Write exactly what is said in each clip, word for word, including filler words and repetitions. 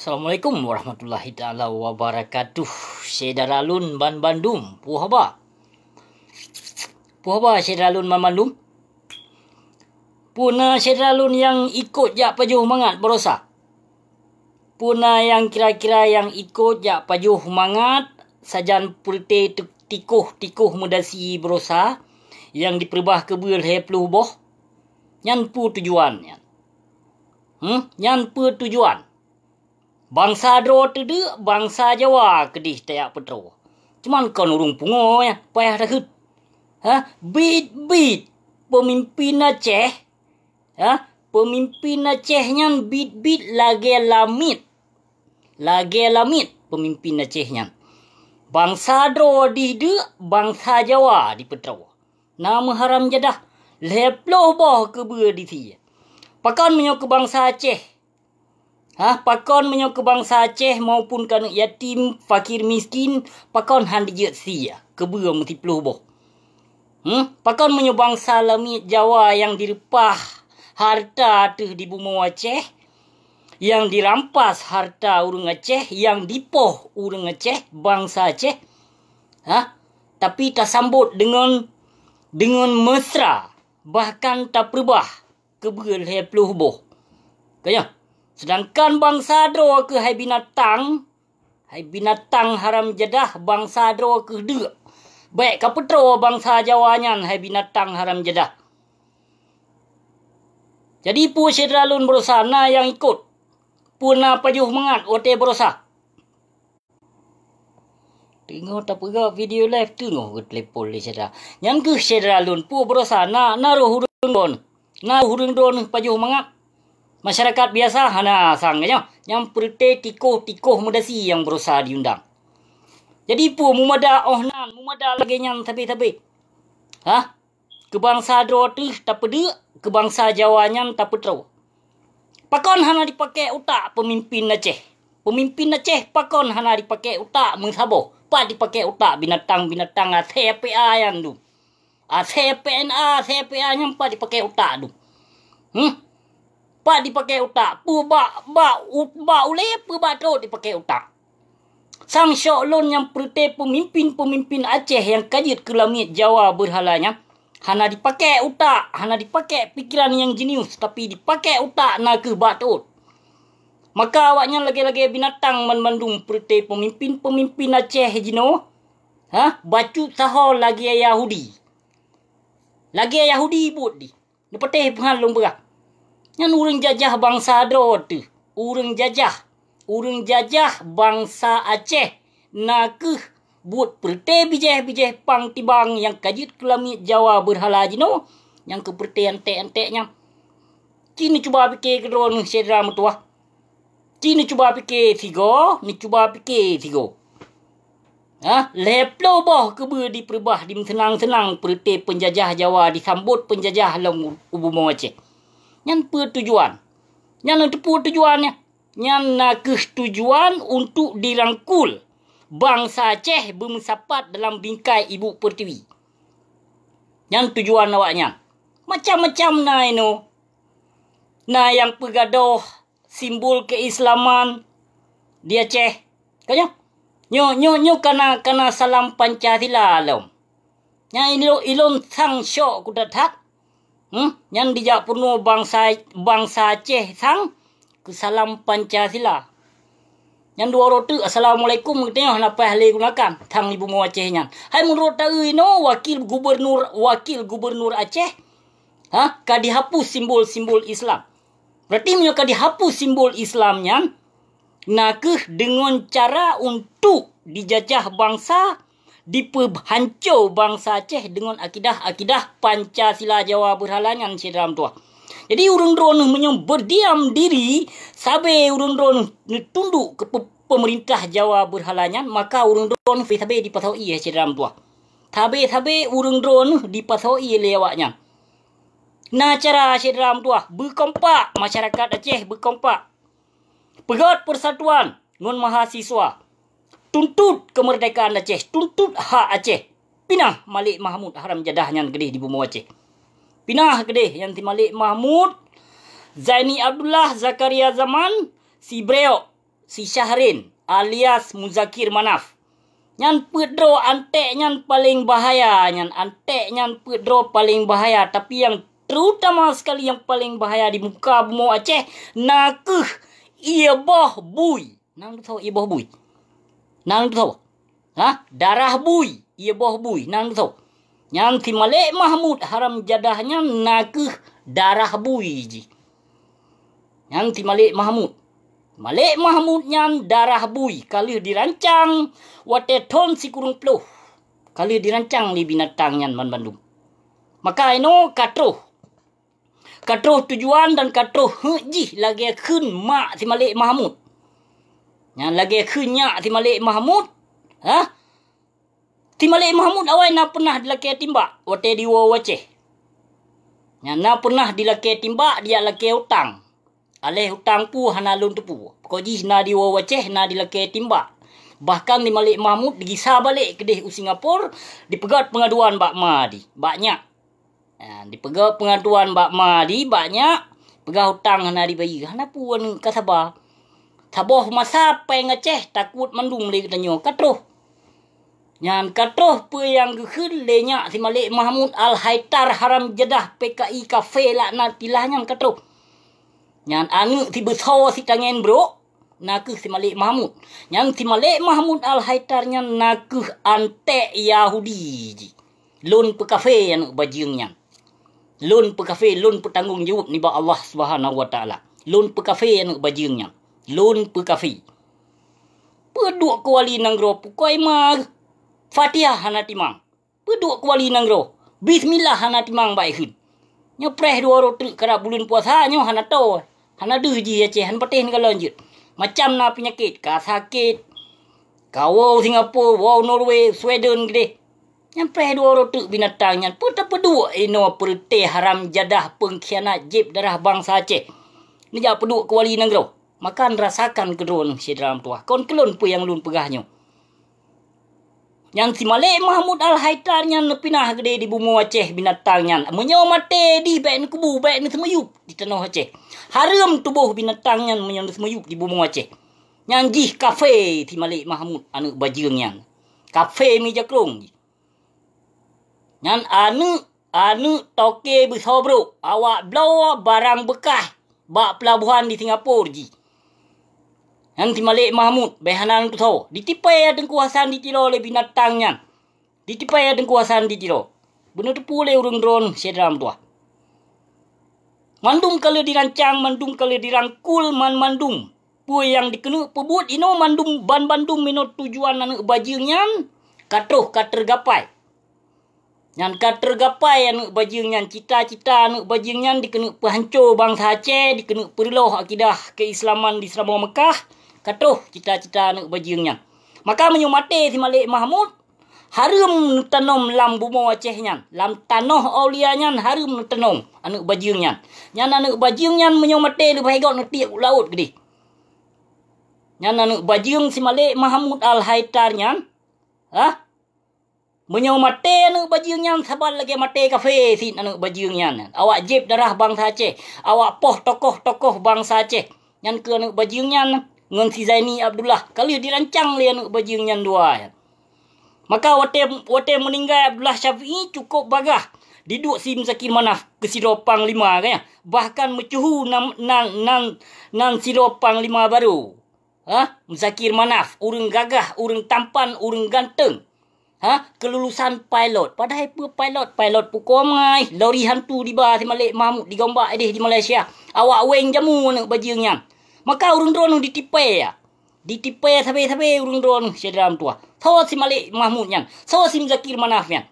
Assalamualaikum warahmatullahi taala wabarakatuh. Syedara lôn ban bandum, peue haba? Peue haba syedara lôn ban bandum? Peue na syedara lôn nyang ikot jak pajoh mangat barosa? Peue na nyang kira-kira nyang ikot jak pajoh mangat sajan peureute tikoh-tikoh meudasi barosa nyang dipeurubah keubeue lhée ploh boh? Nyan peue tujuan nyan? Hmm? Nyan peue tujuan? Bansa droe teudeuk, bansa Jawa keudeh tajak peutroe. Cuman kon ureuëng pungo nyan payah takheun. Ha, biet-biet peumimpin Aceh. Ha, peumimpin Aceh nyan biet-biet lagée lamiet. Lagée lamiet peumimpin Aceh nyan. Bansa droe dih deuk, bansa Jawa dipeutroe. Na meuharam jadah, lhée ploh boh keubeue disi. Pakon meunyoe keu bansa Aceh? Ha, pakon meunyoe keu bansa Aceh maupun keuneuk yatim, fakir miskin, pakon han dijeuet sie keubeue meusiploh boh? Hmm? Pakon meunyoe bansa lamiet Jawa nyang direupah hareuta teuh di bumoe Aceh, nyang dirampas hareuta ureuëng Aceh, nyang dipoh ureuëng Aceh, bansa Aceh, ha? Tapi tasambot deungon, deungon mesra, bahkan tapeurubah keubeue lhée ploh boh. Ka nyan, seudangkan bansa droe keuh hai binatang, hai binatang haram jadah, bansa droe keuh deuk. Bék kapeutroe bansa Jawa nyan hai binatang haram jadah. Jadi peue syedara lôn barosa na nyang ikot? Peue na pajoh mangat watée barosa? Teungoh tapeugah video live, teungoh geutelepon lé syedara. Nyan keuh syedara lôn, peue barosa na, na roh ureuëng droeneuh. Na roh ureuëng droeneuh pajoh mangat. Masyarakat biasa hana sang nyoe. Nyang peureute tikoh-tikoh meudasi nyang barosa diundang. Jadi peue mumada óh nan, mumada lagée nyan sabe-sabe? Hah? Keu bansa droe teuh tapeudeuk, keu bansa Jawa nyan tapeutroe. Pakon hana dipaké utak peumimpin Aceh? Peumimpin Aceh pakon hana dipaké utak meusaboh? Pat dipaké utak binatang-binatang asée P A nyan dum? Asée P N A, asée P A nyan pat dipaké utak dum? Hmm? Pat dipaké utak? Peue bak, bak, u-, bak ulée, peue bak trok dipaké utak? Sang syok lôn nyang peureute peumimpin-peumimpin Aceh nyang ka jeuet keu lamiet Jawa beurhala nyan, hana dipaké utak, hana dipaké pikeran nyang jenius, tapi dipaké utak na keuh bak teuôt. Maka awaknyan lagée-lagée binatang banmandum peureute peumimpin-peumimpin Aceh jinoe, ha, bacut saho lagée Yahudi. Lagée Yahudi buet dih. Neupatéh peuhan lôn peugah. Nyan ureuëng jajah bansa droe teuh. Ureuëng jajah. Ureuëng jajah bansa Aceh na keuh buet peureute bijéh-bijéh pang tibang nyang ka jeuet keu lamiet Jawa beurhala jinoe, nyang keu peureute anték-anték nyan. Ci neucuba pike keudroe neuh syedara meutuwah. Ci neucuba pike sigoe, neucuba pike sigoe. Ha, lhée ploh boh keubeue dipeureubah dimeuseunang-seunang peureute peunjajah Jawa disambot peunjajah lom u, u bumoe Aceh. Nyan peue tujuan? Nyan neuteupeue tujuan nyan? Nyan na keuh tujuan untuk dirangkul bansa Aceh beumeusapat dalam bingkai ibu peurtiwi. Nyan tujuan awaknyan. Macam-macam na inoe. Na nyang peugadôh simbol keuislaman di Aceh. Ka nyoe? Nyoe, nyoe, nyoe kana, kana salam Pancasila lom. Nyan ilôn, ilôn sang syok kutat that. Hmm? Nyan dijak peurunoe bansa, bansa Aceh sang keu salam Pancasila. Nyan dua uroe teuk, "Assalamualaikum," geutanyoe hana paih lé gunakan, sang di bumoe Aceh nyan. Hai meunurot taeu inoe, wakil gubernur, wakil gubernur Aceh, ha, ka dihapus simbol-simbol Islam. Berarti meunyoe ka dihapus simbol Islam nyan, na keuh deungon cara untuk dijajah bansa, dipeuhanco bansa Aceh deungon akidah-akidah Pancasila Jawa beurhala nyan, syedara meutuwah. Jadi, ureuëng droeneuh meunyoe beudiam diri, sabe ureuëng droeneuh neutundok keu pe-, peumeurintah Jawa beurhala nyan, maka ureuëng droeneuh sabe-sabe dipasoe, syedara meutuwah. Sabe-sabe ureuëng droeneuh dipasoe lé awaknyan. Na cara syedara meutuwah, beukompak, masyarakat Aceh beukompak. Peugét peusatuan ngon mahasiswa. Tuntut keumeurdekaan Aceh, tuntut hak Aceh. Pinah Malik Mahmud haram jadah nyan keudeh di bumoe Aceh. Pinah keudeh nyan si Malik Mahmud, Zaini Abdullah, Zakaria Zaman, si Breok, si Syahrin alias Muzakir Manaf. Nyan peuet droe anték nyan paleng bahaya, nyan anték nyan peuet droe paleng bahaya, tapi nyang terutama sekali nyang paleng bahaya di muka bumoe Aceh na kheueh ié boh bui. Nang teusoe ié boh bui? Nang teusoe? Ha? Darah bui, ié boh bui, nang teusoe? Nyan si Malek Mahmud haram jadah nyan na kheueh darah bui jih. Nyan si Malek Mahmud. Malek Mahmud nyan darah bui ka lheueh dirancang watée thon sikureueng ploh. Ka lheueh dirancang lé binatang nyan banmandum. Maka inoe ka troh. Ka troh tujuan dan ka troh heuet jih lagée kheun mak si Malek Mahmud. Nyan lagée kheun nyak si Malek Mahmud, ha? Si Malek Mahmud awai na peunah dilakée timbak watée diwoe u Aceh. Nyan na peunah dilakée timbak dijak lakée utang. Aléh utang peue hana lôn teupeue. Pokok jih na diwoe u Aceh na dilakée timbak. Bahkan si Malek Mahmud digisa balek keudeh u Singapura, dipeugét peungaduan bak ma di, bak nyak. Ha, dipeugét peungaduan bak ma di, bak nyak, peugah utang hana dibayeue, hana peue aneuk ka saba. Saboh masa péng Aceh takot mandum lé geutanyoe ka troh. Nyan ka troh peue nyang geukheun lé nyak si Malek Mahmud Al-Haitar haram jadah P K I kafé laknatillah nyan ka troh. Nyan aneuk si beusoe si tangen brok, na kheueh si Malek Mahmud. Nyan si Malek Mahmud Al-Haitar nyan na kheueh anték Yahudi jih. Lôn peukafé aneuk bajeueng nyan. Lôn peukafé, lôn peutanggong jaweueb nibak Allah Subhanahu wa Taala. Lôn peukafé aneuk bajeueng nyan. Lôn peukafé. Peuduek keuwali nanggroe pukoi ma Fatihah hana timang. Peuduek keuwali nanggroe. Bismillah hana timang bak ikheun. Nyoe preh dua uroe treuk karab buleuen puasa nyoe hana toe. Hana deuh jih Aceh, hana patéh neukalon jeuet. Macam na peunyakét, ka sakét, ka woe Singapura, woe Norway, Sweden keudeh. Nyan preh dua uroe treuk binatang nyan, peue tapeuduek inoe peureuté haram jadah peungkhianat jieb darah bansa Aceh. Neujak peuduek keuwali nanggroe. Maka neurasakan keu droeneuh syedara meutuwah. Kon keu lôn peue nyang lôn peugah nyoe. Nyan si Malek Mahmud Al-Haitar nyan neupinah keudeh di bumoe Aceh binatang nyan. Meunyoe maté dih bék neukubu, bék neuseumeuyueb di tanoh Aceh. Hareuem tuboh binatang nyan meunyoe neuseumeuyueb di bumoe Aceh. Nyan jih kafé si Malek Mahmud aneuk bajeueng nyan. Kafé meujakrong jih. Nyan aneuk, aneuk toke beusoe brok, awak bloe barang beukah bak peulabohan di Singapura jih. Nyan si Malek Mahmud, bék hana neuteusoe. Ditipée Teungku Hasan di Tiro lé binatang nyan. Ditipée Teungku Hasan di Tiro. Beuneuteupeu lé ureuëng droeneuh syedara meutuwah. Mandum ka lheueh dirancang, mandum ka lheueh dirangkul, man mandum. Peue nyang dikeuneuk peubuet inoe mandum, ban bandum inoe tujuan aneuk bajeueng nyan ka troh ka teugapai. Nyan ka teugapai aneuk bajeueng nyan, cita-cita aneuk bajeueng nyan dikeuneuk peuhanco bansa Aceh, dikeuneuk peureulôh akidah keuislaman di Seuramoe Meukah, ka troh cita-cita aneuk bajeueng nyan. Maka meunyoe maté si Malek Mahmud, hareuem neutanom lam bumoe Aceh nyan, lam tanoh aulia nyan hareuem neutanom aneuk bajeueng nyan. Nyan aneuk bajeueng nyan meunyoe maté leubeh gét neutiek u laôt keudeh. Nyan aneuk bajeueng si Malek Mahmud Al-Haitar nyan, ha? Meunyoe maté aneuk bajeueng nyan saban lagée maté kafé cit aneuk bajeueng nyan. Awak jieb darah bansa Aceh, awak poh tokoh-tokoh bansa Aceh. Nyan keuh aneuk bajeueng nyan ngon si Zaini Abdullah. Ka lheueh dirancang lé aneuk bajeueng nyan dua nyan. Maka watée, watée meuninggai Abdullah Syafi'i cukôp bagaih diduek si Muzakir Manaf keu sidroe panglima, kan? Bahkan meucuhu nan, nan, nan, nan sidroe panglima barô. Ha? Muzakir Manaf, ureuëng gagah, ureuëng tampan, ureuëng ganteng. Ha? Keululusan pilot. Padahai peue pilot? Pilot pukon mai, lori hantu diba si Malek Mahmud digombak ideh di Malaysia. Awak weng jamu aneuk bajeueng nyan. Maka ureuëng droeneuh ditipée, ya. Ditipée sabe-sabe ureuëng droeneuh syedara meutuwah. Soe si Malek Mahmud nyan? Soe si Muzakir Manaf nyan?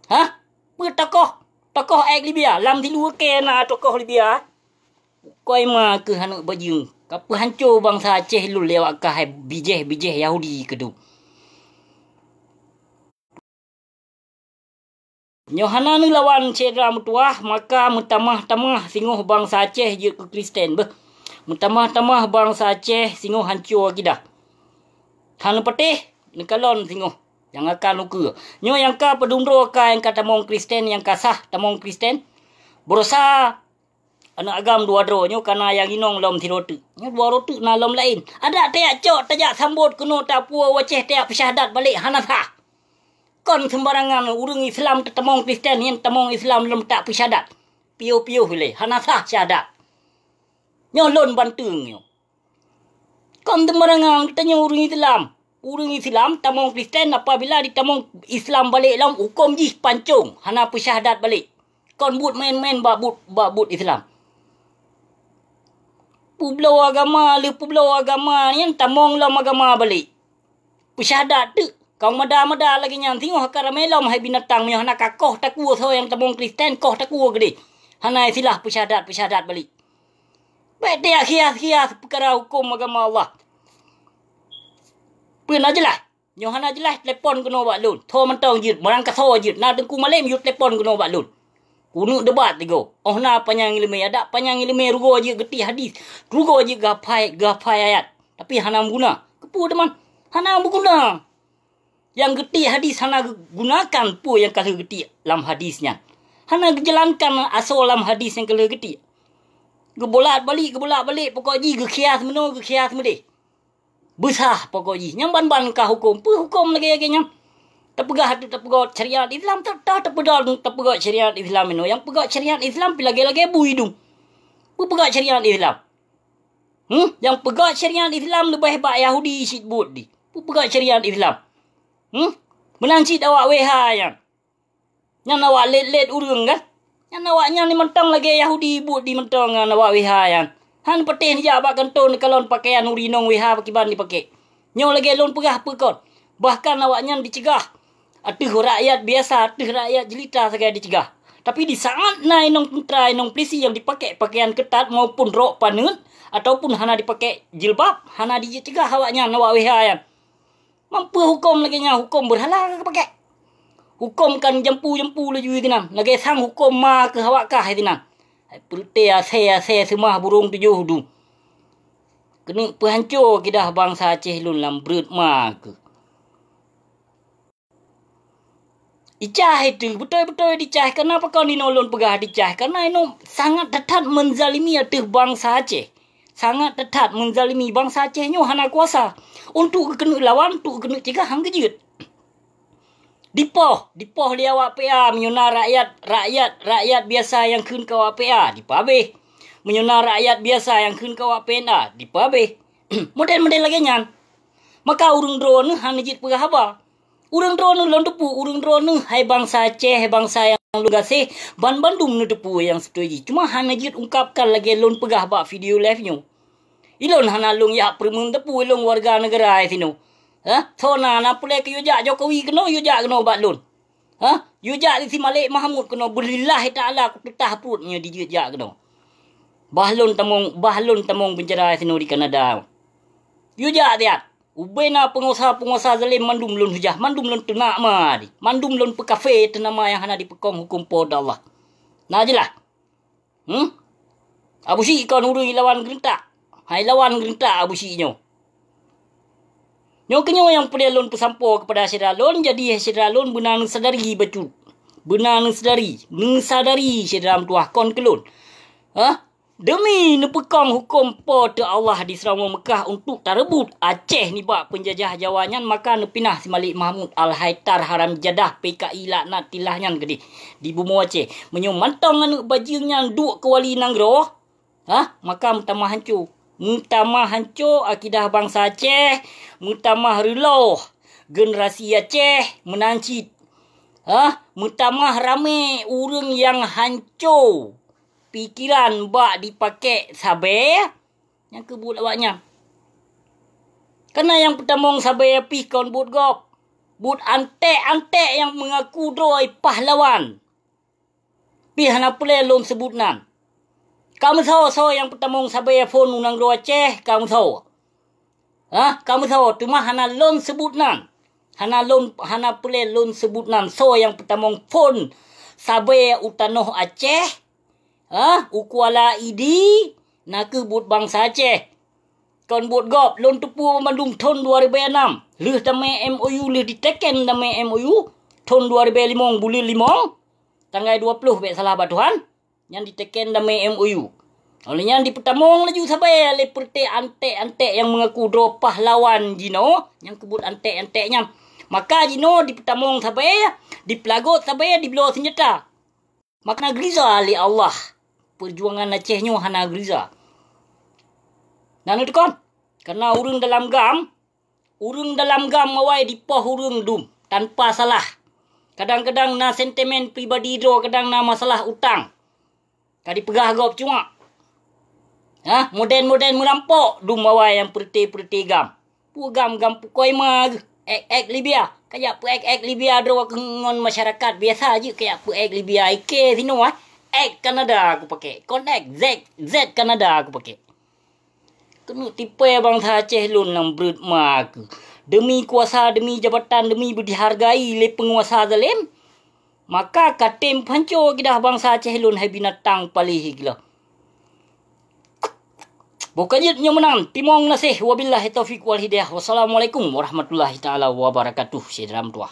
Ha? Peue tokoh? Tokoh ék Libya. Lam siluweue kée na tokoh Libya. Koi ma keuh aneuk bajeueng, ka peuhanco bansa Aceh lôn lé awak kah hai bijéh-bijéh Yahudi keudroe. Nyoe hana neulawan syedara meutuwah, maka meutamah-tamah singoh bansa Aceh jeuet keu Kristen beuh. Meutamah-tamah bansa Aceh singoh hanco akidah. Hana patéh neukalon singoh nyang akan ukeue. Nyoe nyang ka peudumdroe ka nyang ka tamong Kristen, nyang ka sah tamong Kristen. Beurusaha Aneuk agam dua droe nyoe kana nyang inong lom sidroe teuk. Nyoe dua droe teuk na lom laén. Adak tajak cok, tajak sambot keunoe, tapuwoe u Aceh, tajak peusyahadat balek, hana sah. Kon seumbarangan ureuëng Islam teutamong Kristen nyang tamong Islam lom tak peusyahadat. Piôh-piôh ilée, hana sah syahadat. Nyoe lôn banteung nyoe. Kon seumbarangan geutanyoe ureuëng Islam. Ureuëng Islam tamong Kristen apabila ditamong Islam balek lom, huköm jih pancong, hana peusyahadat balek. Kon buet main-main bak buet, bak buet Islam. Peubloe agama, lheueh peubloe agama nyan tamong lom agama balek. Peusyahadat teuk, ka mada-mada lagée nyan singoh ka ramé lom hai binatang meunyoe hana ka koh takue soe nyang tamong Kristen, koh takue keudeh. Hana istilah peusyahadat-peusyahadat balek. Bék tajak khias-khias peukara huköm agama Allah. Peue na jeulaih? Nyoe hana jeulaih, telepon keunoe bak lôn. Tho mantong jeuet, meurangkasoe jeuet. Na Teungku Malém, yue telepon keunoe bak lôn. Keuneuk debat tigo. Óh na panyang iéleumé, adak panyang iéleumé rugoe jeuet geutiek hadis, rugoe jeuet geuhafai, geuhafai ayat. Tapi hana meuguna. Keupeue teuma? Hana meuguna. Nyang geutiek hadis hana geugunakan peue nyang ka lheueh geutiek lam hadis nyan. Hana geujeulankan asoe lam hadis nyang ka lheueh geutiek. Geubolak-balik, geubolak-balik, pokok jih geukhias meunoe, geukhias meudeh. Beusah pokok jih. Nyang ban-ban ka huköm. Peue huköm lagée-lagée nyan? Tapeugah, tapeugöt syariat Islam, ta-, ta-, tapeugöt, tapeugöt syariat Islam inoe. Nyang peugöt syariat Islam pi lagée-lagée bui dum. Peue peugöt syariat Islam? Hmm? Nyang peugöt syariat Islam leubeh bak Yahudi cit buet di. Peue peugöt syariat Islam? Hmm? Meunan cit awak W H nyan. Nyan awak lét-lét ureuëng kan? Nyan awak nyan ni mantong lagée Yahudi buet di mantong ngon awak W H nyan. Han patéh neujak bak kantô neukalon pakaian ureuëng inong W H pakriban jipakée. Nyoe lagée lôn peugah peue kon. Bahkan awak nyan dicegah ateueh rakyat biasa, ateueh rakyat jelita sagai dicegah. Tapi di saát na inong teuntra, inong pulisi nyang dipakée pakaian keutat maupun rok paneut ataupun hana dipakée jilbab, hana dicegah awak nyan, awak W H nyan. Mampu huköm lagée nyan, huköm beurhala ka geupakée. Huköm kan jampu-jampu laju sinan, lagée sang huköm ma keuh awak kah sinan. Hai peureuté asée-asée seumah burông tujoh dum. Keuneuk peuhanco akidah bansa Aceh lôn lam breuet ma keuh. Icah itu, beutôi-beutôi dicah. Kenapa kon inoe lôn peugah dicah? Karena inoe sangat that-that menzalimi ateueh bansa Aceh. Sangat that-that menzalimi bansa Aceh nyoe hana kuasa. Untuk geukeuneuk lawan, untuk geukeuneuk cegah, han geujeuet. Dipoh, dipoh lé awak P A, meunyoe na rakyat, rakyat, rakyat biasa nyang kheun keu awak P A, dipoh habéh. Meunyoe na rakyat biasa nyang kheun keu awak P N A, dipoh habéh. Model-model lagée nyan. Maka ureuëng droeneueh hana jeuet peugah haba. Ureuëng droeneueh lôn teupeu, ureuëng droeneueh hai bansa Aceh, hai bansa nyang lôn gaséh, ban bandum neuteupeue nyang seubeutôi jih. Cuma hana jeuet ungkapkan lagée lôn peugah bak video live nyoe. Ilôn hana lôn jak peureumeun teupeu ilôn warga neugara sinoe. Hah? Soe na, na peureulée keu yue jak Jokowi keunoe, yue jak keunoe bak lôn. Hah? Yue jak di si Malik Mahmud keunoe, beulillahi taala kuteutah pruet nyoe di jeuet jak keunoe. Bah lôn tamong, bah lôn tamong peunjara sinoe di Kanada. Yue jak siat. Ubena peungusaha-peungusaha zalim mandum lôn hujah, mandum lôn teunak ma di, mandum lôn peukafé teunama nyang hana dipeukong huköm Po teu Allah. Na jeulaih? Hmm? Abu Syik kon ureuëng ilawan geureuntak. Hai lawan geureuntak Abu Syik nyoe. Nyoe keunyoe nyang peureulée lôn peusampoe keupada syedara lôn, jadi syedara lôn beuna neusadari bacut. Beuna neusadari, neusadari syedara meutuwah kon keu lôn. Hah? Demi neupeukong huköm Po teu Allah di Seuramoe Meukah untuk tareubot Aceh nibak peunjajah Jawa nyan, maka neupinah si Malik Mahmud Al-Haitar haram jadah P K I laknatillah nyan keudeh di bumoe Aceh. Meunyoe mantong aneuëk bajeueng nyan duek keu wali nanggroe, hah, maka meutamah hanco. Meutamah hanco akidah bansa Aceh, meutamah reuloh generasi Aceh meunan cit. Hah, meutamah ramé ureuëng nyang hanco pikeran bak dipakée sabe nyang keu buet awaknyan. Kana nyang peutamong sabe pih kon buet gob. Buet anték-anték nyang meungaku droe pahlawan. Pih hana peureulée lôn seubut nan. Ka meusoe soe nyang peutamong sabe phon u nanggroe Aceh, ka meusoe. Hah, ka meusoe, teuma hana lôn seubut nan. Hana lôn, hana peureulée lôn seubut nan soe nyang peutamong phon sabe u tanoh Aceh. Hah, u Kuala Idi, na kheueh buet bansa Aceh. Kon buet gob, lôn teupeu bandum thon dua ribée nam. Lheueh damé M O U, lheueh diteken damé M O U, thon dua ribée limong buleuen limong, tanggai dua ploh bék salah bak Tuhan, nyan diteken damé M O U. Oleh nyan dipeutamong laju sabe lé peureuté anték-anték nyang meungaku droe pahlawan jinoe, nyang keubuet anték-anték nyan. Maka jinoe dipeutamong sabe, dipeulagot sabe, dibloe seunjata. Maka hana geuriza lé Allah. Peujuangan Aceh nyoe hana geuriza. Na neuteukon? Karena ureuëng dalam GAM, ureuëng dalam GAM awai dipoh ureuëng dum tanpa salah. Kadang-kadang na sentimen pribadi droe, kadang na masalah utang. Ka dipeugah gob cuak. Hah, modern-modern meurampok dum awai nyang peureuté-peureuté GAM. Peue GAM, GAM pukoi ma geuh. Ek-ek Libya. Kajak peuek-ek Libya droe keu ngon masyarakat biasa jih, kajak peuek Libya. Ike sinoe, eh. Ek Kanada aku pakai. Kon ek, Z, Z Kanada aku pakai. Keuneuk tipée bansa Aceh lôn nyang breuet ma keuh. Demi kuasa, demi jabatan, demi beu dihargai lé peunguasa zalem, maka ka tem peuhanco keudah bansa Aceh lôn hai binatang paléh gila. Boh ka jeuet nyoe meunan, timong gaséh, wabillahi taufiq wal hidayah. Wassalamualaikum warahmatullahi taala wabarakatuh. Syedara meutuah.